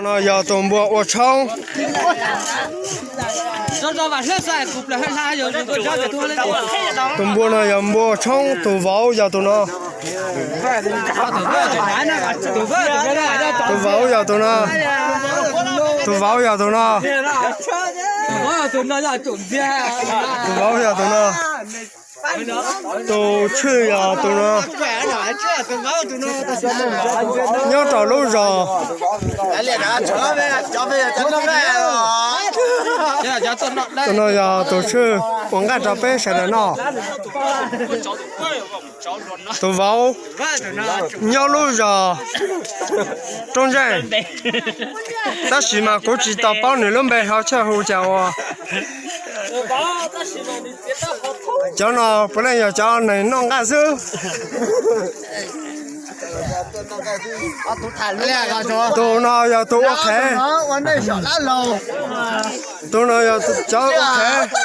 No yog tus npua ua tshoob. Tus npua no yog npua ua tshoob, tus vauv yog tus no. Tus vauv yog tus no. Tus vauv yog tus no. Tus vauv yog tus no. Tus tshwj yog tus no. Nyob rau lub zos. Tus no yog tus tshwj ua nqaij rau peb sawv daws noj. Tus vauv nyob lub zos Roob Ntsej, tab sis mas kuv tsis tau paub nws lub npe ho tshaj hu cas ua. Cov no puav leej yog cov neeg noj nqaij xwb. Tus no yog tus ua qhev. Tus no yog cov ua qhev.